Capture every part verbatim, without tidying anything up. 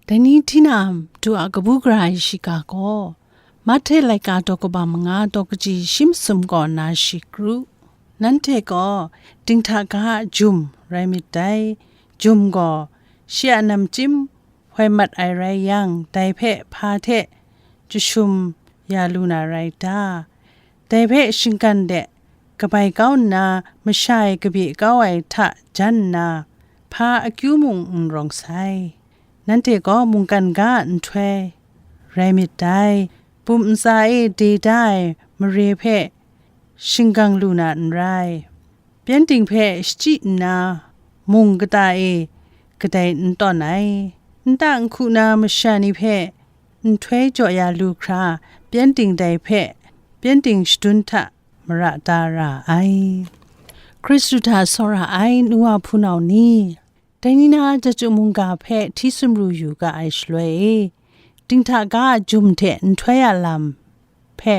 Dai ni hti na matu a kabu gara ai shiga gaw, Mahte laika daw kaba manga daw kaji shi masum kaw nna shi kru. Nanhte gaw dinghta ga a jum rai myit dai. Jum gaw shi a namchyim hoi mat ai rai yang, dai hpe hpa hte jashum ya lu na rai ta? Dai hpe shinggan de kabai kau nna, masha e kabye kau ai hta jan nna, hpa akyu mung n rawng sai. Nanhte gaw mungkan ga a nhtoi rai myit dai. Bum ntsa e de da ai mare hpe shinggang lu na n rai. Pyengdin hpe shachyi nna, mung kata e kadai n tawn ai. Nta nhku na masha ni hpe nhtoi jaw ya lu hkra, pyengdin dai hpe pyengdin shadun hta mara da ra ai. Hkristu hta tsawra ai nu wa hpunau ni, dai ni na chyeju mungga hpe hti sumru yu ga ai shaloi e, dinghta ga a jum hte nhtoi a lam hpe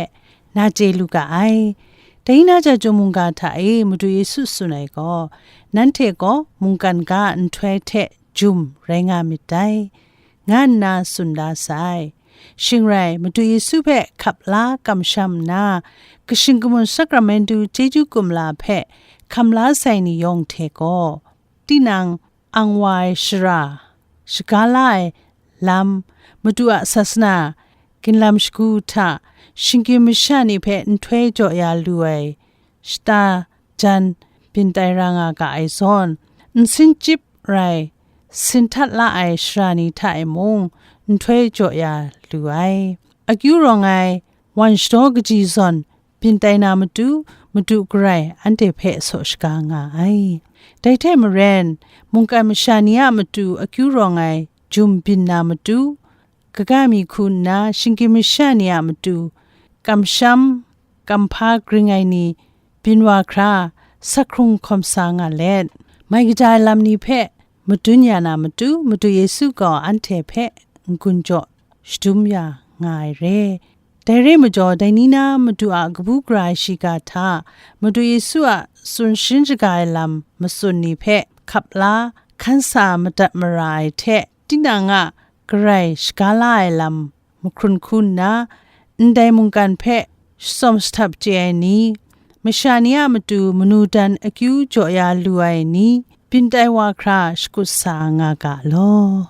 na chye lu ga ai. Dai ni na chyeju mungga hta e Madu Yesu tsun ai gaw, nanhte gaw mungkan ga a nhtoi hte jum rai nga myit dai, nga nna tsun da sai. Shing rai, Madu Yesu hpe hkap la kamsham nna, kashing kamun sakramentu chyeju kumla hpe hkam la sai ni yawng hte gaw, tinang ang wa ai shara, shaga la ai lam, Madu a sasana, ginlam shagu hta shinggyim masha ni hpe nhtoi jaw ya lu ai shata jan byin tai ra nga ga ai zawn, nsin chyip rai, sin htat la ai shara ni hta e mung nhtoi jaw ya lu ai. Akyu rawng ai wan shadaw kaji zawn byin tai na matu, madu garai anhte hpe saw shaga nga ai. Dai hte maren, mungkan masha ni a matu akyu rawng ai jum byin na matu, kaga mi hku nna shinggyim masha ni a matu kamsham kamhpa gring ai ni byin wa hkra, sakhkrung hkawm sa nga let, mai kaja ai lam ni hpe madun ya na matu, Madu Yesu gaw anhte hpe n-gun jaw shadum ya nga ai re. Dai re majaw, dai ni na Madu a kabu gara ai shiga hta, Madu Yesu a tsun sharin shaga ai lam matsun ni hpe hkap la hkan sa madat mara ai hte, tinang a garai shaga la ai lam mahkrun hku nna, ndai mungkan hpe shatsawm shahtap chye ai ni, masha ni a matu manu dan akyu jaw ya lu ai ni, byin tai wa hkra shakut sa nga ga law.